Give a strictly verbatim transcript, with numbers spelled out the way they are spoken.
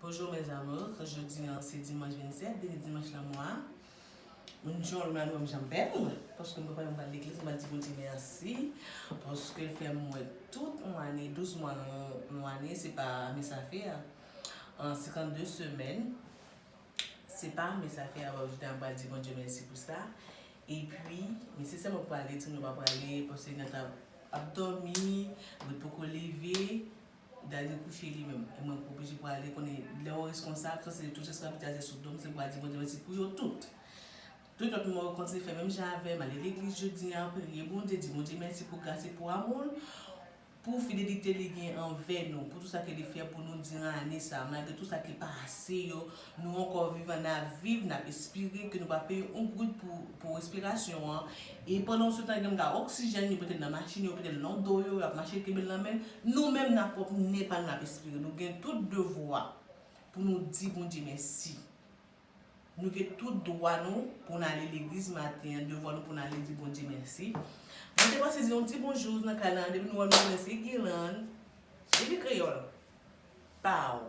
Bonjour mes amours, jodi an se dimanch vennsèt, dènye dimanch nan mwa a. Moun jan lè m al wè m jan bèl, paske m pa pral legliz, m al di Bondye mèsi, paske l fè m wè tout yon ane, douz mwa nan yon ane, se pa mens a fè a, an senkannde semèn, se pa mens a fè a, jodi a m pral di Bondye mèsi pou sa. Epi, men se sèlman pou prale, timoun yo pa prale, paske Nathan ap dòmi, li poko leve, Daddy kouche li menm. E mwen ki oblije prale, konnen lè w reskonsab, sa se tout responsabilite a se sou do m, se pou al di Bondye mèsi pou yo tout. Tout lòt moun yo kontinye fè menm jan avè m, ale legliz jodi a, priye Bondye, di Bondye mèsi pou gras e pou amou l, pou fidelite li gen anvè nou, pou tout sa ke li fè pou nou diran ane sa, malgre tout sa ki pase yo, nou ankò vivan, n ap viv, n ap espere ke nou pa peye yon goud pou, pou respirasyon an. E pandan se tan, gen moun k ap oksijèn, yo pote l nan machin, yo pote l nan do yo, y ap mache kenbe l nan men. Nou menm, n ap pran nè pa nou, n ap espere. Nou gen tout devwa pou nou di Bondye mèsi. Nou gen tout dwa nou pou n ale legliz maten an, devwa nou pou n ale di Bondye mèsi. Mwen te pase di yon ti bonjou nan kay la, depi nou wè m konnen se Guerlain, epi kreyòl. Pow!